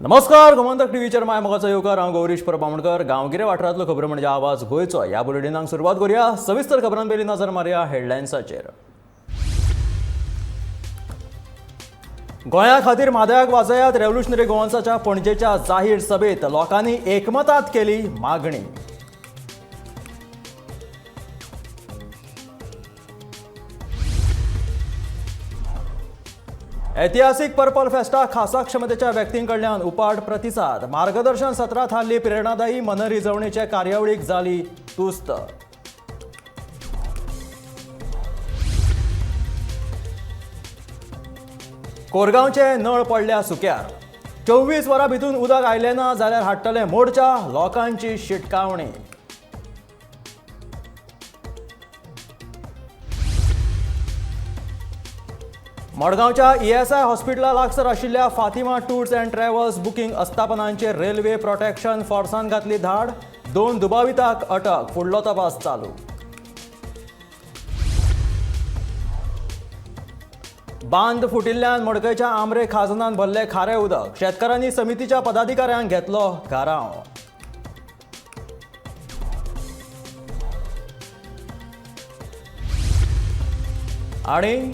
नमस्कार, गोमंतक टीव्हीचेर my मोगाचो येवकार. हांव गौरीश परब आमोणकर. गांवगिरे वाठारांतलो खबरो म्हणजे आवाज गोंयचो. ह्या बुलेटिनाक सुरवात करूया. सविस्तर खबरां पयलीं नजर मारया हेडलायन्साचेर. गोंया खातीर म्हादयाक वाजयात, रेव्होल्युशनरी गोवन्साच्या पणजेच्या जाहीर सभेत लोकांनी एकमतात केली मागणी. ऐतिहासिक पर्पल फेस्टा खासा क्षमतेच्या व्यक्तींकडल्यान उपाट प्रतिसाद. मार्गदर्शन सत्रां थारली प्रेरणादायी, मनरिजवणेच्या कार्यावळीक जाली तुस्त. कोरगांवचे नळ पडल्या सुक्यार, 24 वरां भितून उदक आयलें ना जाल्यार हाडटले मोर्चा, लोकांची शिटकावणी. मडगांवच्या ईएसआय हॉस्पिटला लागसर आशिल्ल्या Fatima tours and travels booking आस्थापनांचेर रेल्वे प्रोटेक्शन फोर्सान घातली धाड, 2 दुबावितांक अटक, फुडलो तपास चालू. बांद फुटिल्ल्यान मडकयच्या आमरे खाजनान भरले खारें उदक, शेतकारांनी समितीच्या पदाधिकाऱ्यांक घेतलो घाराव. आनी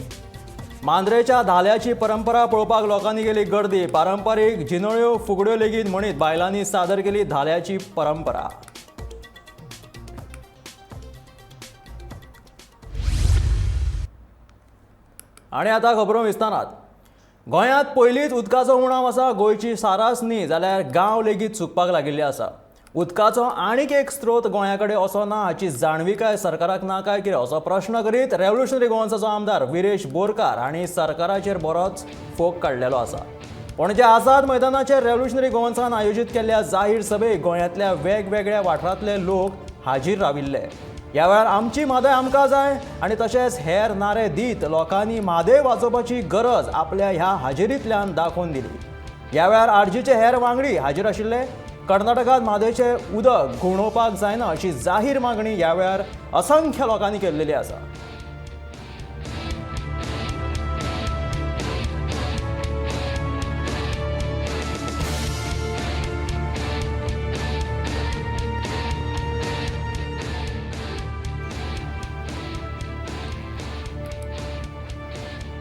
मांद्रेच्या धाल्याची परंपरा पळोवपाक लोकांनी केली गर्दी, पारंपारीक जिनोळ्यो फुगड्यो लेगीत म्हणीत बायलांनी सादर केली धाल्याची परंपरा. आनी आतां खबरो विस्तारात. गोंयांत पयलींच उदकाचो उणाव आसा. गोंयची सारास न्ही जाल्यार गांव लेगीत सुकपाक लागिल्ले आसा. उदकाचो आनीक एक स्त्रोत गोंया कडेन असो ना हाची जाणविकाय सरकाराक ना काय कितें असो प्रश्न करीत रेव्होल्युशनरी गोवन्साचो आमदार विरेश बोरकार हांणी सरकाराचेर बरोच फोग काडलेलो आसा. पणजे आझाद मैदानाचेर रेव्होल्युशनरी गोवन्सान आयोजीत केल्ल्या जाहीर सभेक गोंयांतल्या वेगवेगळ्या वाठारांतले लोक हाजीर राविल्ले. ह्या वेळार आमची म्हादय आमकां जाय आनी तशेंच हेर नारे दीत लोकांनी म्हादय वाचोवपाची गरज आपल्या ह्या हाजेरींतल्यान दाखोवन दिली. ह्या वेळार आरजीचे हेर वांगडी हाजीर आशिल्ले. कर्नाटकांत म्हादयचें उदक घुंवडोवपाक जायना अशी जाहीर मागणी ह्या वेळार असंख्य लोकांनी केल्लेली आसा.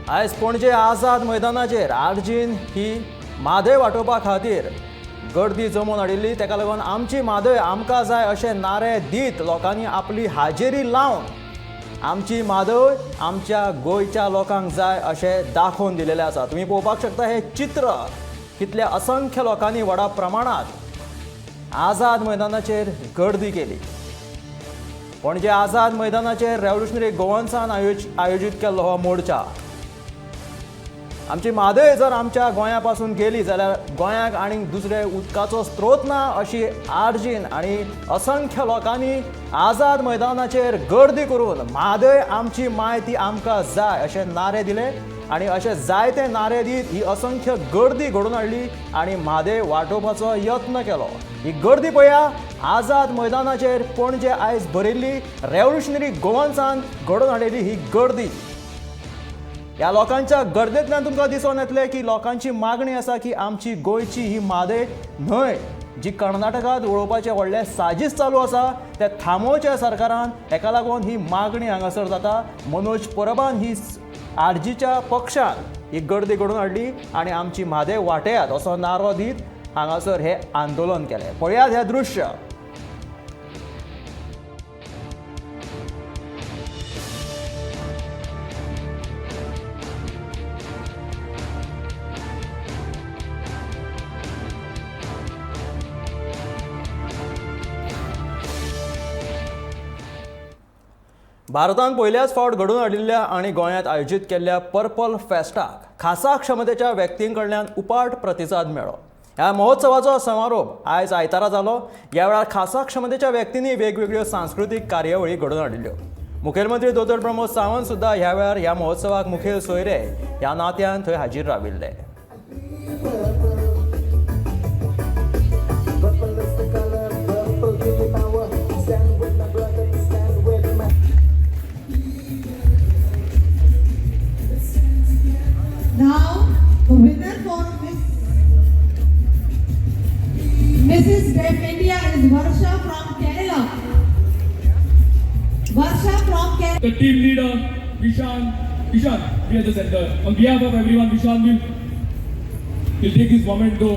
आयज पणजे आझाद मैदानाचेर आरजीन ही म्हादय वाटोवपा खातीर गर्दी जमोवन हाडिल्ली. ताका लागून आमची म्हादय आमकां जाय अशे नारे दीत लोकांनी आपली हाजेरी लावन आमची म्हादय आमच्या गोंयच्या लोकांक जाय अशें दाखोवन दिलेलें आसा. तुमी पळोवपाक शकता हें चित्र, कितल्या असंख्य लोकांनी व्हडा प्रमाणांत आझाद मैदानाचेर गर्दी केली. पणजे आझाद मैदानाचेर रेव्होल्युशनरी गोवन्सान आयोजीत केल्लो हो मोर्चा. आमची म्हादय जर आमच्या गोंया पासून गेली जाल्यार गोंयाक आनीक दुसरे उदकाचो स्त्रोत ना अशी आरजीन आनी असंख्य लोकांनी आझाद मैदानाचेर गर्दी करून म्हादय आमची माय ती आमकां जाय अशे नारे दिले आनी अशे जायते नारे दीत ही असंख्य गर्दी घडोवन हाडली आनी म्हादय वाटोवपाचो यत्न केलो. ही गर्दी पळया आझाद मैदानाचेर पणजे आयज भरिल्ली रेव्होल्युशनरी गोवन्सान घडोवन हाडिल्ली ही गर्दी. ह्या लोकांच्या गर्देंतल्यान तुमकां दिसून येतलें की लोकांची मागणी आसा की आमची गोंयची ही म्हादय न्हंय जी कर्नाटकांत वळोवपाचें व्हडलें साजीस चालू आसा तें थांबोवचें सरकारान. हेका लागून ही मागणी हांगासर जाता. मनोज परबान ही आरजीच्या पक्षान ही गर्दी घडोवन हाडली आनी आमची म्हादय वाटयात असो नारो दीत हांगासर हें आंदोलन केलें. पळयात हें दृश्य. भारतान पयल्याच फावट घडोवन हाडिल्ल्या आनी गोंयांत आयोजीत केल्ल्या पर्पल फेस्टाक खासा क्षमतेच्या व्यक्तीं कडल्यान उपाट प्रतिसाद मेळ्ळो. ह्या महोत्सवाचो समारोप आयज आयतारा जालो. ह्या वेळार खासा क्षमतेच्या व्यक्तींनी वेगवेगळ्यो सांस्कृतीक कार्यावळी घडोवन हाडिल्ल्यो. मुखेलमंत्री दोतोर प्रमोद सावंत सुद्दां ह्या वेळार ह्या महोत्सवाक मुखेल सोयरे ह्या नात्यान थंय हाजीर राविल्ले. Now, the winner for Miss Varsha from Kerala. Varsha from Kerala. The team leader, Vishan. Vishan, be at the center. On behalf of everyone, Vishan will take this memento.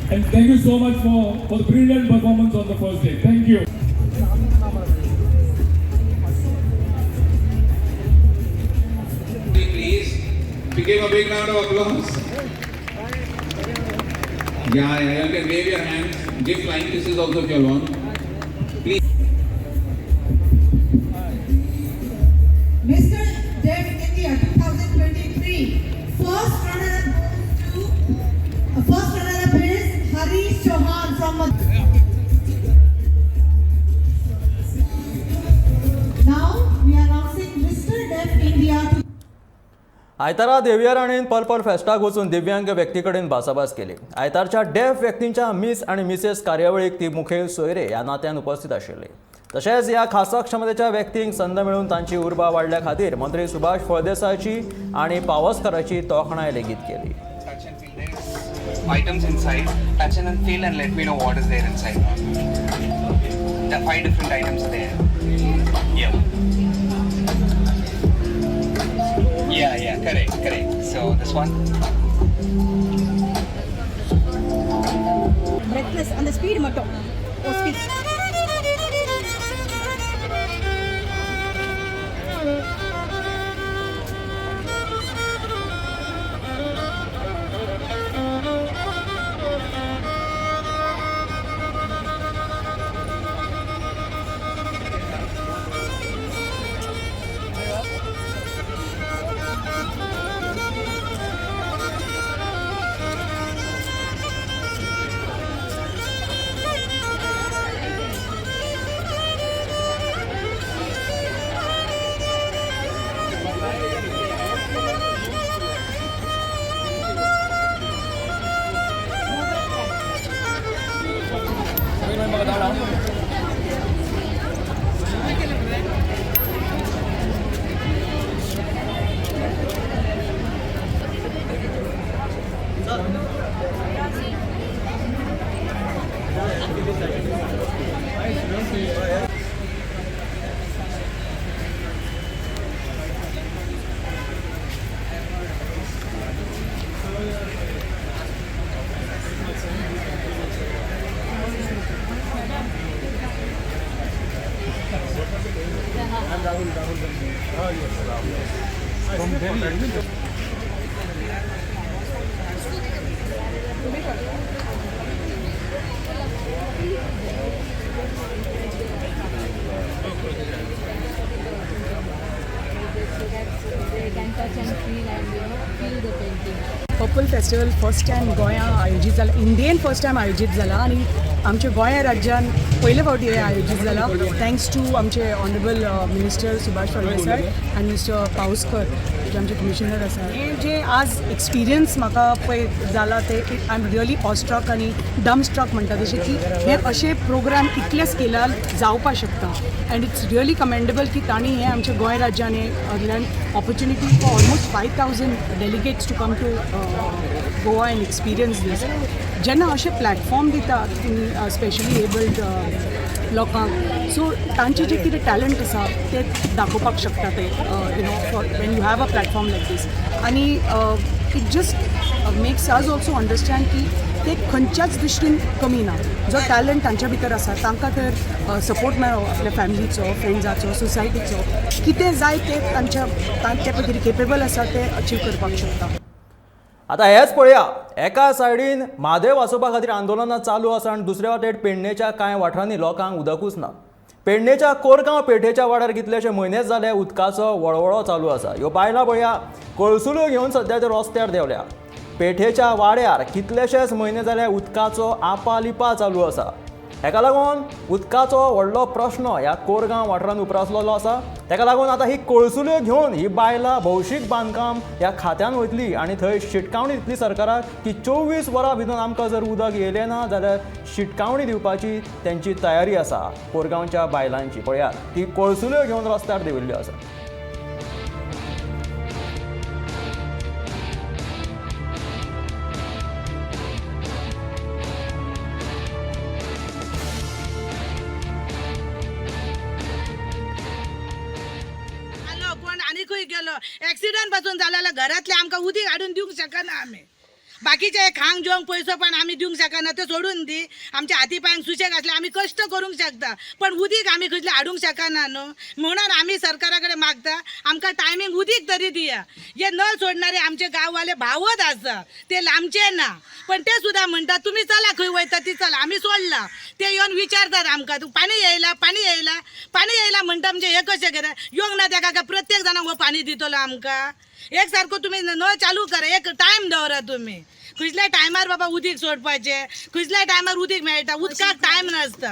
And thank you so much for the brilliant performance on the first day. Thank you. Please, we give a big round of applause. Yeah, you can wave your hands, give flying kisses also if you want. Please. Mr. Deaf India 2023. First runner-up goes to first runner-up is Harish Chauhan from Now we are announcing Mr. Deaf India. आयतारा Deviya राणेन purple फेस्टाक वचून दिव्यांग व्यक्ती कडेन भासाभास केली. आयतारच्या def व्यक्तींच्या miss आनी Mrs कार्यावळीक ती मुखेल सोयरे ह्या नात्यान उपस्थित आशिल्ली. तशेंच ह्या खासा क्षमतेच्या व्यक्तींक संद मेळून तांची उर्बा वाडल्या खातीर मंत्री सुभाष फळदेसायाची आनी पावसकाराची तोखणाय लेगीत केली. Touch and feel. There is items inside. Touch and feel and let me know what is there inside. There are 5 different items there. Yeah. Yeah, correct. So this one. Breathless அந்த ஸ்பீடு மட்டும் ஓ speed. Purple festival first time गोंया आयोजीत जाला, इंडियेन first time आयोजीत जाला आनी आमच्या गोंया राज्यान पयले फावटी हें आयोजीत जाला. Thanks to आमचे ऑनरेबल मिनिस्टर सुभाष फळदेसाय आनी मिस्टर पावसकर जे आमचे कमिशनर आसा. हे जे आज एक्सपिरियन्स म्हाका पळय जाला ते I am really ऑस्ट्रक आनी डम स्ट्रक म्हणटा तशें की हे अशे प्रोग्राम इतल्या स्केलार जावपाक शकता एंड it's really commendable की तांणी हें आमच्या गोंय राज्यान हें opportunity for almost 5,000 delegates to come to Goa and experience this. जेन्ना अशे प्लॅटफॉर्म दिता स्पेशली एबल्ड लोकांक, सो तांचे जे कितें टॅलंट आसा ते दाखोवपाक शकता ते for when you have a platform like this. आनी it just makes us also understand की ते खंयच्याच दृश्टीन कमी ना. जो टॅलंट तांच्या भितर आसा तांकां तर सपोर्ट मेळ्ळो आपल्या फॅमिलीचो, फ्रेंड्साचो, सोसायटीचो, कितें जाय ते तांच्या ते पळय कितें केपेबल आसा ते अचीव करपाक शकता. आतां हेंच पळया, एका सायडीन म्हादय वाचोवपा खातीर आंदोलनां चालू आसा आनी दुसऱ्या वाटेन पेडणेच्या कांय वाठारांनी लोकांक उदकूच ना. पेडणेच्या कोरगांव पेठेच्या वाड्यार कितलेशे म्हयनेच जाले उदकाचो वळवळो चालू आसा. ह्यो बायलां पळया कळसुल्यो घेवन सद्या ते रस्त्यार देंवल्या. पेठेच्या वाड्यार कितलेशेच म्हयने जाले उदकाचो आपालिपा चालू आसा. हेका लागून उदकाचो व्हडलो प्रश्न ह्या कोरगांव वाठारांत उप्रासलेलो आसा. तेका लागून आतां ही कळसुल्यो घेवन ही बायलां भौशीक बांदकाम ह्या खात्यान वयतली आनी थंय शिटकावणी दितली सरकाराक की 24 वरां भितर आमकां जर उदक येयलें ना जाल्यार शिटकावणी दिवपाची तेंची तयारी आसा कोरगांवच्या बायलांची. पळयात ती कळसुल्यो घेवन रस्त्यार देंविल्ल्यो आसा. जालो, एक्सिडंट पासून जालो जाल्यार घरांतले आमकां उदीक हाडून दिवंक शकना आमी. बाकीचे खांक जेवंक पयसो पण आमी दिवंक शकना, ते सोडून दी. आमच्या हाती पांयांक सुशेग आसले आमी कश्ट करूंक शकता, पण उदीक आमी खंयसले हाडूंक शकना न्हू. म्हणून आमी सरकारा कडेन मागता आमकां टायमींग उदीक तरी दिया. हे नळ सोडणारे आमचे गांववाले भावत आसा, ते लांबचे ना, पण ते सुद्दां म्हणटा तुमी चला खंय वयता ती चला, आमी सोडला. ते येवन विचारतात आमकां, तूं पाणी येयला, पाणी येयला, पाणी येयला म्हणटा. म्हणजे हे कशें कितें येवंक ना तेका काय प्रत्येक जाणांक हो पाणी दितलो आमकां? एक सारको तुमी नळ चालू करा, एक टायम दवरा तुमी, खंयसल्या टायमार बाबा उदीक सोडपाचें, खंयसल्या टायमार उदीक मेळटा. उदकाक टायम नासता,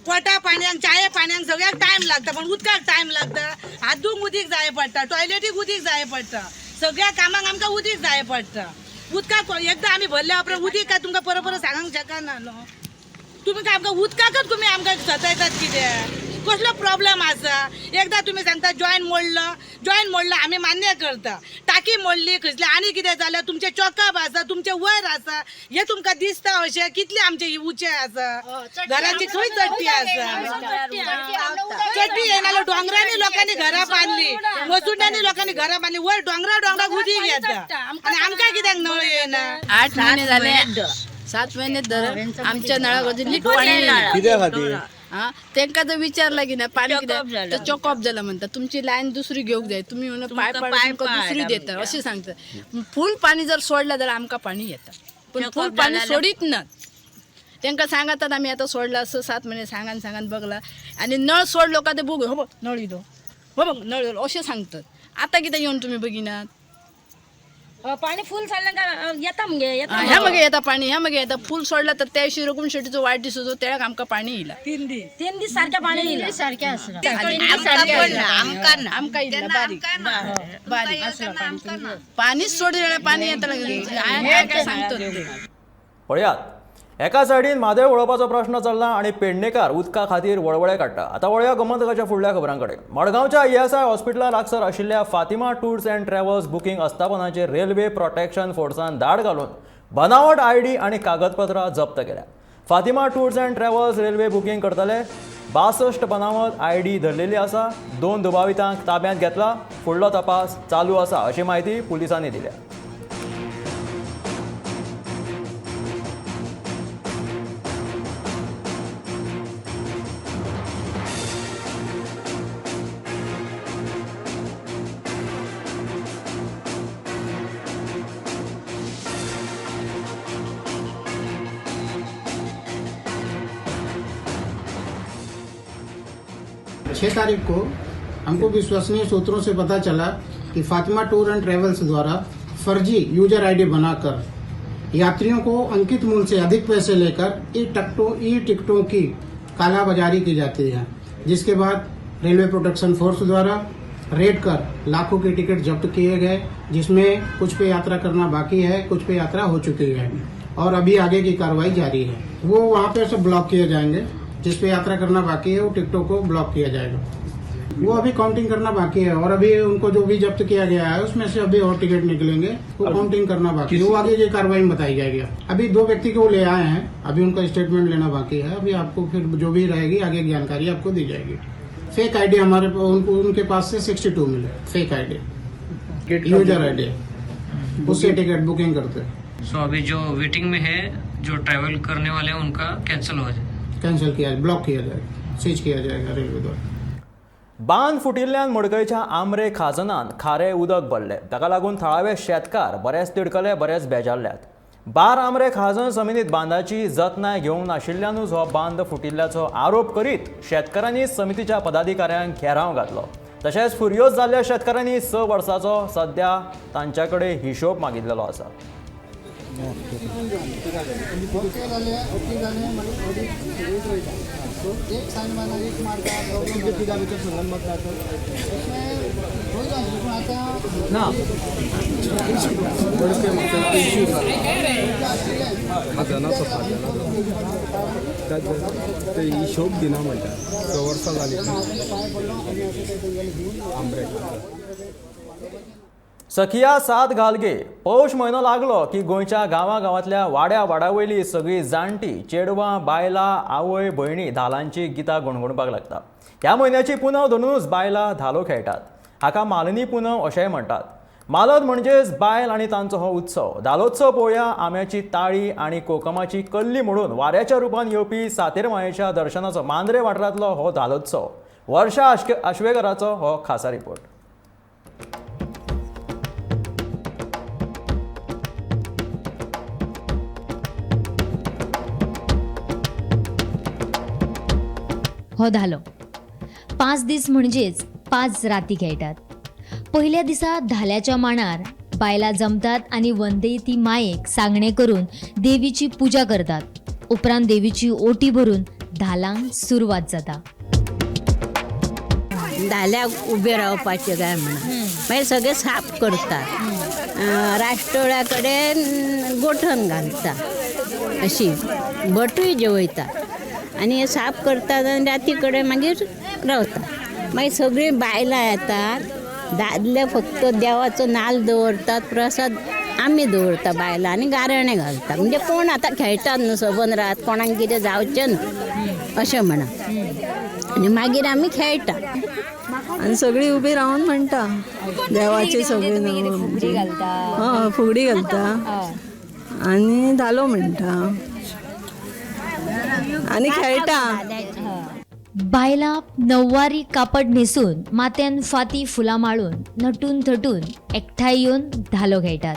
पोटा पाणयांक, चाये पाणयांक सगळ्याक टायम लागता, पण उदकाक टायम लागता. हात धुवंक उदीक जाय पडटा, टॉयलेटीक उदीक जाय पडटा, सगळ्या कामाक आमकां उदीक जाय पडटा. उदकाक एकदां आमी भरल्या उपरांत उदीक काय तुमकां परत परत सांगूंक शकना न्हू. तुमी काय आमकां उदकाकच तुमी आमकां सतायतात कितें? कसलो प्रॉब्लम आसा? एकदां तुमी सांगता जॉयन मोडलो, जॉयन मोडलो आमी मान्य करता, टाकी मोडली खंयसले आनी कितें जालें, तुमचें चॉकअप आसा, तुमचें वयर आसा, हें तुमकां दिसता अशें कितलें आमचें उंचें आसा, घराची खंय चडटी आसा, चडटी येना. दोंगरांनी लोकांनी घरां बांदली, मसुंड्यांनी लोकांनी घरां बांदली, वयर दोंगरा दोंगराक उदीक येता आनी आमकां कित्याक नळ येना? 8 महिने झाले, 7 महिने धर आमच्या नळाक अजून नीट पाणी येयना. कित्या खातीर? हा, तेंका जर विचारला की ना पाणी कित्याक तर चॉकअप जाला म्हणटा, तुमची लायन दुसरी घेवंक जाय, तुमी म्हणून पायप तुमकां दुसरी देता अशें सांगता. फूल पाणी जर सोडलें जाल्यार आमकां पाणी येता, पण फूल पाणी सोडीत ना. तेंकां सांगतात आमी आतां सोडला असं 7 महिने सांगान सांगान बघला आनी नळ सोडलो का ते बघ, हो बघ नळ इलो, हो बघ नळ इलो अशें सांगतात. आतां कितें येवन तुमी बगिनात? पाणी फुल सोडलें काय येता मगे, येता ह्या मगे येता पाणी, ह्या मगे येता. फूल सोडला तर त्या दिवशी रघुम शेटीचो वाढदिवस होतो, त्यावेळेक आमकां पाणी येयला. 3 दीस 3 दीस सारकें पाणी येयला, सारकें आसता. आमकां येयला बारीक बारीक पाणीच सोड जाल्यार पाणी येता लागलें सांगतो. पळयात, एका सायडीन म्हादय वळोवपाचो प्रश्न चल्ला आनी पेडणेकार उदका खातीर वळवळे काडटा. आतां वळया गोमंतकाच्या फुडल्या खबरां कडेन. मडगांवच्या ESI हॉस्पिटला लागसर आशिल्ल्या Fatima tours and travels booking आस्थापनाचेर railway protection फोर्सान धाड घालून बनावट ID आनी कागदपत्रां जप्त केल्या. Fatima tours and travels railway booking करतले 62 बनावट ID धरलेली आसा. 2 दुबावितांक ताब्यांत घेतला, फुडलो तपास चालू आसा अशी म्हायती पुलिसांनी दिल्या. छः तारीख को हमको विश्वसनीय सूत्रों से पता चला कि फातिमा टूर एंड ट्रेवल्स द्वारा फर्जी यूजर आईडी बनाकर यात्रियों को अंकित मूल्य से अधिक पैसे लेकर ई टिकटों की कालाबाजारी की जाती है, जिसके बाद रेलवे प्रोटेक्शन फोर्स द्वारा रेड कर लाखों के टिकट जब्त किए गए, जिसमें कुछ पे यात्रा करना बाकी है, कुछ पे यात्रा हो चुकी है और अभी आगे की कार्रवाई जारी है। वो वहाँ पे सब ब्लॉक किए जाएंगे, जिस पे यात्रा करना बाकी है वो टिकटों को ब्लॉक किया जाएगा। वो अभी काउंटिंग करना बाकी है और अभी उनको जो भी जब्त किया गया है उसमें से अभी और टिकट निकलेंगे, वो काउंटिंग करना बाकी है, वो आगे की कार्रवाई में बताई जाएगी। अभी 2 व्यक्ति को ले आए हैं, अभी उनका स्टेटमेंट लेना बाकी है। अभी आपको फिर जो भी रहेगी आगे की जानकारी आपको दी जाएगी। फेक आईडी हमारे उनको उनके पास से 62 मिले, फेक आईडी, यूजर आईडी, उससे टिकट बुकिंग करते हैं। सो अभी जो वेटिंग में है, जो ट्रैवल करने वाले हैं उनका कैंसिल हो जाए, कैंसिल किया, ब्लॉक किया जाएगा, सीज किया जाएगा रेलवे द्वारा। बांद फुटिल्ल्यान मडकयच्या आमरे खाजनान खारें उदक भरलें, ताका लागून थळावे शेतकार बरेच तिडकले, बरेच बेजारल्यात. बार आमरे खाजन समितीत बांदाची जतनाय घेवंक नाशिल्ल्यानूच हो बांद फुटिल्ल्याचो आरोप करीत शेतकारांनी समितीच्या पदाधिकाऱ्यांक घेराव घातलो. तशेंच फुर्योज जाल्ल्या शेतकारांनी 6 वर्सांचो सद्या तांच्या कडेन हिशोब मागिल्लो आसा. एक सायन मारना एक मारता तिगा भितर संगन मारता ना ते हिशोब दिना म्हणटा 6 वर्सां जालीं आमरे. सखिया सात घालगे पौष म्हयनो लागलो की गोंयच्या गांवागांवांतल्या वाड्या वाड्या वयली सगळीं जाणटी चेडवां बायलां आवय भयणी धालांची गितां गुणगुणपाक लागता. ह्या म्हयन्याची पुनव धरुनूच बायलां धालो खेळटात. हाका मालिनी पुनव अशेंय म्हणटात. मालद म्हणजेच बायल आनी तांचो हो उत्सव. धालोत्सव पळोवया आंब्याची ताळी आनी कोकमाची कल्ली म्हणून वाऱ्याच्या रुपान येवपी सातेर मायेच्या दर्शनाचो मांद्रे वाठारांतलो हो धालोत्सव. वर्षा आश्वेकराचो हो खासा रिपोर्ट. हो धालो 5 दीस म्हणजेच 5 राती खेळटात. पहिल्या दिसा धाल्याच्या माणार बायलां जमतात आनी वंदे ती मायेक सांगणें करून देवीची पुजा करतात. उपरांत देवीची ओटी भरून धालांक सुरवात जाता. धाल्याक उबे रावपाचें काय म्हणून मागीर सगळें साफ करतात, राष्ट्रोळ्या कडेन गोठण घालता, अशी भटूय जेवयता आनी हे साफ करतात आनी राती कडेन मागीर रावता. मागीर सगळीं बायलां येतात, दादले फक्त देवाचो नाल्ल दवरतात, प्रसाद आमी दवरता बायलां आनी गाराणें घालता. म्हणजे कोण आतां खेळटात न्हू सबंद रात, कोणाक कितें जावचें न्हू अशें म्हणा आनी मागीर आमी खेळटा आनी सगळीं उबी रावन म्हणटा देवाची सगळीं फुगडी घालता, फुगडी घालता आनी धालो म्हणटा आनी खेळटा. बायलां नववारी कापड न्हेसून माथ्यान फाती फुलां माळून नटून थटून एकठांय येवन धालो खेळटात.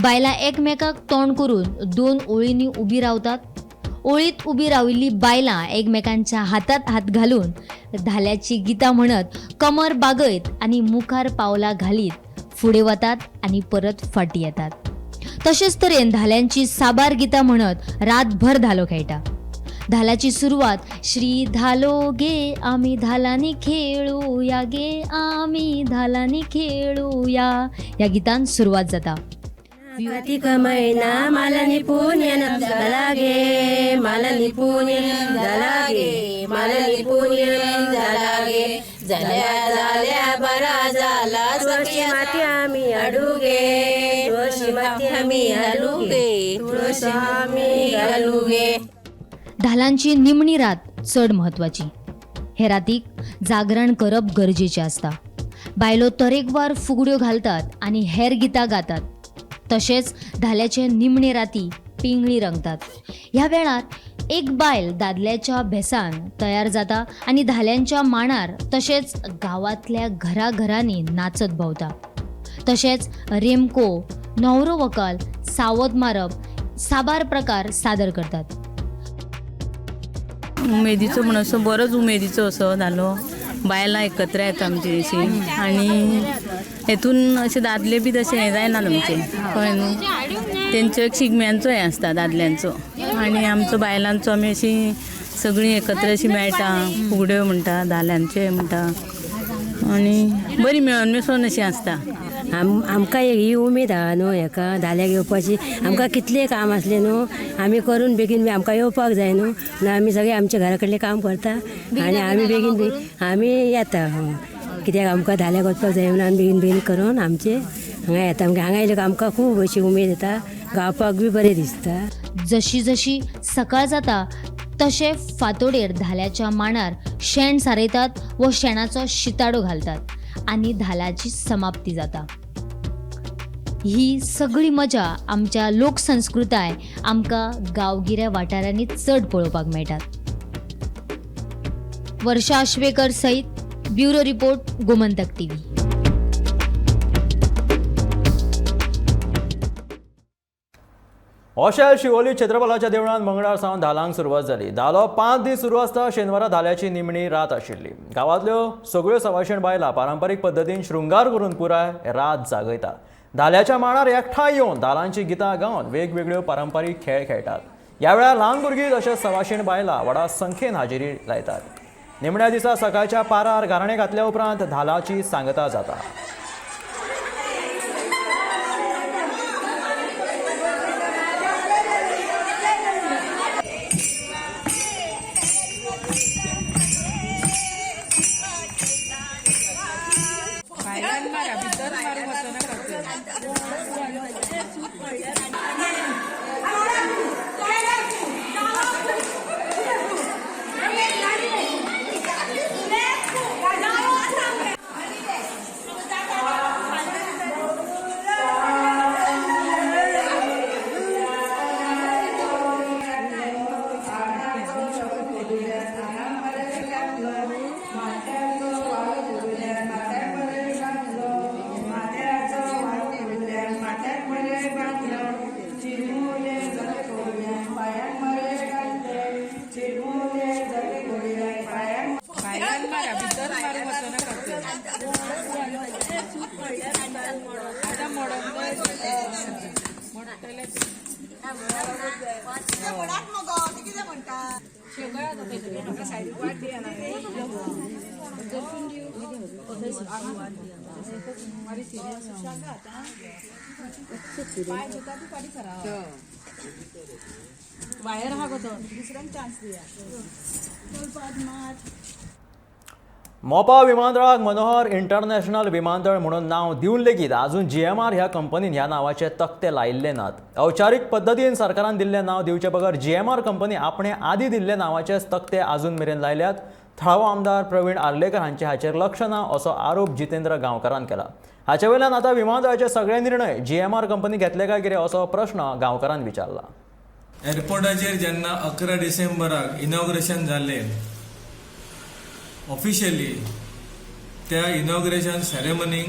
बायलां एकमेकाक तोंड करून 2 ओळींनी उबी रावतात. ओळीत उबी राविल्ली बायलां एकमेकांच्या हातात हात घालून धाल्याची गितां म्हणत कमर बागयत आनी मुखार पावलां घालीत फुडें वतात आनी परत फाटीं येतात. तशेंच तरेन धाल्यांची साबार गितां म्हणत रातभर धालो खेळटा. धालाची सुरवात श्री धालो गे आमी धालांनी खेळूया गे आमी धालांनी खेळूया ह्या गितान सुरवात जाता. कार्तिक महिना मालनी पुण्यन झाला गे, मालनी पुण्यन झाला गे, मालनी पुण्यन झाला गे, झाल्या झाल्या बरा झाला तुळशी माती आम्ही हाडू गे, तुळशी माती आम्ही घालू गे, तुळशी आम्ही घालू गे. धालांची निमणी रात चड म्हत्वाची. हे रातीक जागरण करप गरजेचें आसता. बायलो तरेकवार फुगड्यो घालतात आनी हेर गितां गातात. तशेंच धाल्याचे निमणे राती पिंगळी रंगतात. ह्या वेळार एक बायल दादल्याच्या भेसान तयार जाता आनी धाल्यांच्या माणार तशेंच गांवांतल्या घराघरांनी नाचत भोंवता. तशेंच रेमको, न्हवरो व्हंकल, सावद मारप साबार प्रकार सादर करतात. उमेदीचो म्हणून असो बरोच उमेदीचो असो धालो, बायलां एकत्र येता आमची अशी आनी हेतून अशे दादले बी तशें हें जायना आमचें, कळ्ळें न्हू. तेंचो एक शिगम्यांचो हें आसता दादल्यांचो आनी आमचो बायलांचो आमी अशीं सगळीं एकत्र अशीं मेळटा, फुगड्यो म्हणटा, धाल्यांचे म्हणटा आनी बरी मेळून मिसळून अशीं आसता. आमकां ही उमेद आहा न्हू हेका धाल्याक येवपाची. आमकां कितलें काम आसलें न्हू आमी करून बेगीन आमकां येवपाक जाय न्हू, म्हणून आमी सगळें आमच्या घरा कडलें काम करता आनी आमी बेगीन बेगीन आमी येता. कित्याक आमकां धाल्याक वचपाक जाय म्हणून आमी बेगीन बेगीन करून आमचे हांगा येता. हांगा येयले आमकां खूब अशी उमेद येता, गावपाक बी बरें दिसता. जशी जशी सकाळ जाता तशें फांतोडेर धाल्याच्या माणार शेण सारयतात व शेणाचो शिताडो घालतात आनी धालाची समाप्ती जाता. ही सगळी मजा आमच्या लोकसंस्कृताय आमकां गांवगिऱ्या वाठारांनी चड पळोवपाक मेळटात. वर्षा आश्वेकर सहित bureau report, Gomantak TV. Oxel Shivoli क्षेत्रपालाच्या देवळांत मंगळार सावन धालांक सुरवात जाली. धालो 5 दीस सुरू आसता. शेनवारा धाल्याची निमणी रात आशिल्ली. गांवांतल्यो सगळ्यो सवाशीण बायलां पारंपारीक पद्दतीन शृंगार करून पुराय रात जागयता. धाल्याच्या माणार एकठांय येवन धालांची गितां गावन वेगवेगळ्यो पारंपारीक खेळ खेळटात. ह्या वेळार ल्हान भुरगीं तशेंच सवाशीण बायलां व्हडा संख्येन हाजेरी लायतात. निमण्या दिसा सकाळच्या पारार गाराणें घातल्या उपरांत धालाची सांगता जाता. वायर हा गो दुसऱ्यांक चान्स दिया. मोपा विमानतळाक मनोहर इंटरनॅशनल विमानतळ म्हणून नांव दिवन लेगीत अजून जीएमआर ह्या कंपनीन ह्या नांवाचे तकटे लायिल्ले नात. औपचारीक पद्दतीन सरकारान दिल्लें नांव दिवचे बगर जीएमआर कंपनी आपणे आदी दिल्ले नांवाचेच तकटे अजून मेरेन लायल्यात. थळावो आमदार प्रवीण आर्लेकर हांचे हाचेर लक्ष ना असो आरोप जितेंद्र गांवकारान केला. हाचे वयल्यान आतां विमानतळाचे सगळे निर्णय जीएमआर कंपनी घेतले काय कितें असो प्रश्न गांवकारान विचारला. एअरपोर्टाचेर जेन्ना 11 डिसेंबराक इनॉग्रेशन जालें ऑफिशियली, त्या इनॉग्रेशन सेरेमनीक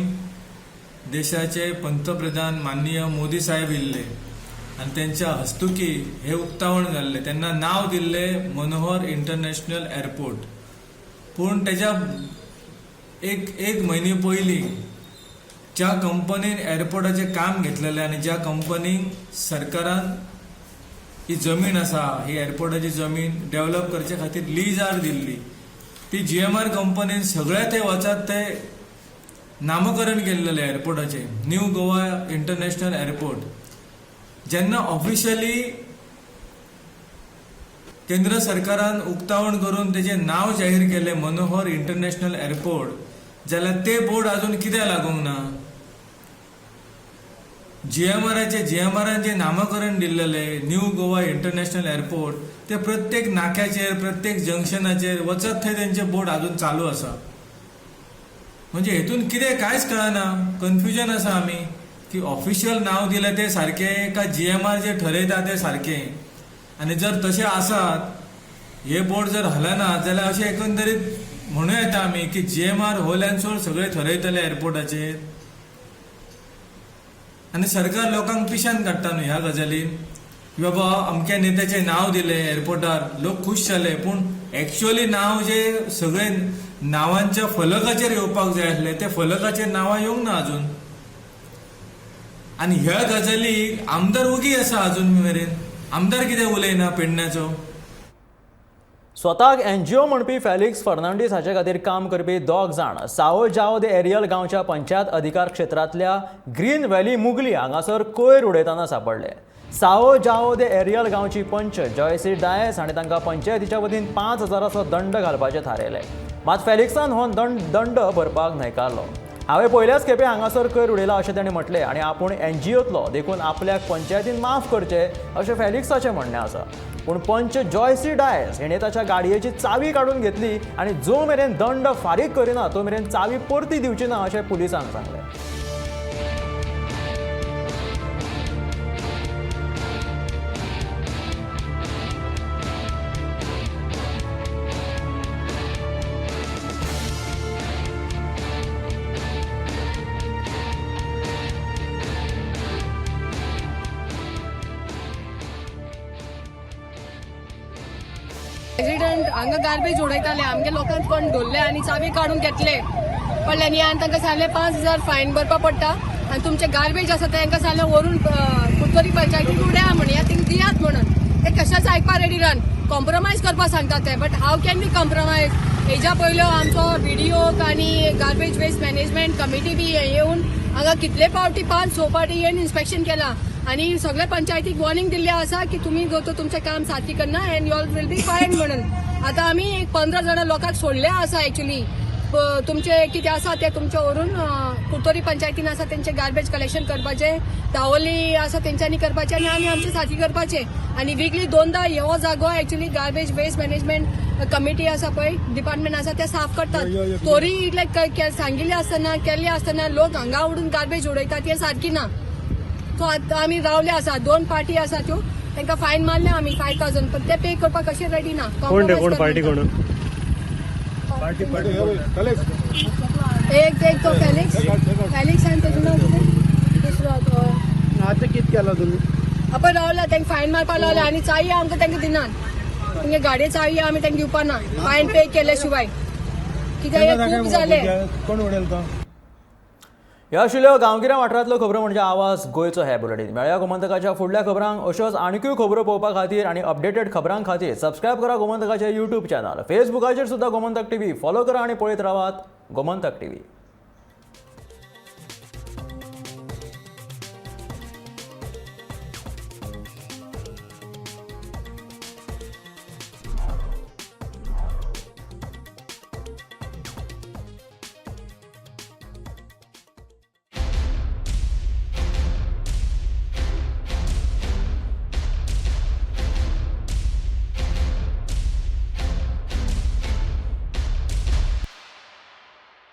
देशाचे पंतप्रधान माननीय मोदी साहेब येयल्ले आनी तेंच्या हस्तुकी हे उक्तावण जाल्लें. तेन्ना नांव दिल्लें मनोहर इंटरनॅशनल एअरपोर्ट. पूण तेज्या एक एक म्हयने पयलीं ज्या कंपनीन एअरपोर्टाचें काम घेतलेलें आनी ज्या कंपनीक सरकारान ही जमीन आसा, ही एअरपोर्टाची जमीन डेव्हलप करचे खातीर लिजार दिल्ली, ती जीएमआर कंपनीन सगळ्या ते वचात ते नामकरण केल्लेलें एअरपोर्टाचें न्यू गोवा इंटरनॅशनल एअरपोर्ट. जेन्ना ऑफिशियली केंद्र सरकारान उक्तावण करून तेजें नांव जाहीर केलें मनोहर इंटरनॅशनल एअरपोर्ट, जाल्यार ते बोर्ड अजून कित्याक लागूंक ना? जीएमआरान जे नामकरण दिल्लेलें न्यू गोवा इंटरनॅशनल एअरपोर्ट, ते प्रत्येक नाक्याचेर प्रत्येक जंक्शनाचेर वचत थंय तेंचे बोर्ड अजून चालू आसा. म्हणजे हेतून कितें कांयच कळना, कन्फ्युजन आसा आमी की ऑफिशियल नांव दिलें तें सारकें काय जीएमआर जे ठरयता तें सारकें. आनी जर तशें आसात हे बोर्ड जर हलना जाल्यार अशें एकंदरीत म्हणूं येता आमी की जीएमआर होल अँड सोल सगळें ठरयतले एअरपोर्टाचेर. आनी सरकार लोकांक पिशान काडटा न्हू ह्या गजालीन की बाबा अमक्या नेत्याचें नांव दिलें एअरपोर्टार, लोक खूश जाले, पूण एक्चुअली नांव जे सगळे नांवांच्या फलकाचेर येवपाक जाय आसलें ते फलकाचेर नांवां येवंक ना अजून. आनी ह्या गजाली आमदार ओगी आसा अजून मेरेन, आमदार कितें उलयना पेडण्याचो. स्वताक एनजीओ म्हणपी फेलिक्स फर्नांडीस हाचे खातीर काम करपी 2 जाण साओ जाओ दे एरियल गांवच्या पंचायत अधिकार क्षेत्रांतल्या ग्रीन व्हॅली मुगली हांगासर कोयर उडयतना सापडले. साओ जाओ दे एरियल गांवची पंच जॉयसी डायस हाणें तांकां पंचायतीच्या वतीन 5,000 दंड घालपाचें थारायलें. मात फेलिक्सान हो दंड भरपाक न्हयकारलो. हांवें पयल्याच खेपे हांगासर कोयर उडयला अशें ताणें म्हटलें आनी आपूण एनजीओतलो देखून आपल्याक पंचायतीन माफ करचें अशें फेलिक्साचें म्हणणें आसा. पूण पंच जॉयसी डायस हिणें ताच्या गाडयेची चावी काडून घेतली आनी जो मेरेन दंड फारीक करिना तो मेरेन चावी परती दिवची ना अशें पुलिसांक सांगलें. प्रेसिडेंट हांगा गार्बेज उडयताले, आमगे लोकांक कोण धरले आनी चावी काडून घेतले पडले आनी आनी तांकां सांगलें 5,000 फायन भरपा पडटा आनी तुमचे गार्बेज आसा तांकां सांगलें व्हरून कुडतरी पंचायतीक उडया म्हण या थिंग दियात म्हणून. ते कशेंच आयकपा रेडी रान, कॉम्प्रोमायज करपाक सांगता ते, but how can we compromise? हेज्या पयलो आमचो बीडीओ आनी गार्बेज वेस्ट मॅनेजमेंट कमिटी बी येवन हांगा कितले फावटी 5-6 फावटी येवन इन्स्पेक्शन केलां आनी सगळ्या पंचायतीक वॉर्निंग दिल्ली आसा की तुमी जो तो तुमचें काम सारकें करना and you all will be fine म्हणून. आतां आमी एक 15 जाणां लोकांक सोडले आसा एक्चुली. तुमचे कितें आसा ते तुमचे व्हरून कुडतरी पंचायतीन आसा तेंचे गार्बेज कलेक्शन करपाचें, दावोली आसा तेंच्यांनी करपाचें आनी आमी आमचे सारकी करपाचें. आनी विकली 2दा हो जागो actually garbage waste management committee आसा पळय, डिपार्टमेंट आसा ते साफ करतात. तोरी इतले सांगिल्लें आसतना केल्लें आसतना लोक हांगा उडून गार्बेज उडयतात हें सारकी ना. सो आतां आमी रावले आसा, 2 पार्टी आसा त्यो, तांकां फायन मारले आमी 5,000, पण ते पे करपाक कशें रेडी ना. कोण कोण पार्टी कोण? एक एक तो फेलिक्स, फेलिक्स आनी तेजो नांव कितें दुसरो तो. आतां कितें केलां तुमी? आपण रावला तांकां फायन मारपाक लावले आनी चावी आमकां तांकां दिनात, तुमगे गाडये चावी आमी तांकां दिवपा ना फायन पे केले शिवाय. कित्याक हें खूब जालें. कोण उडयलो तो? ह्यो आशिल्ल्यो गांवगिऱ्या वाठारांतल्यो खबरो म्हणजे आवाज गोंयचो हे बुलेटीन. मेळया गोमंतकाच्या फुडल्या खबरांक. अश्योच आनीकूय खबरो पळोवपा खातीर आनी अपडेटेड खबरां खातीर सबस्क्रायब करा गोमंतकाचे यूट्यूब चॅनल, फेसबुकाचेर सुद्दां गोमंतक टीव्ही फॉलो करा आनी पळयत रावात गोमंतक टीव्ही.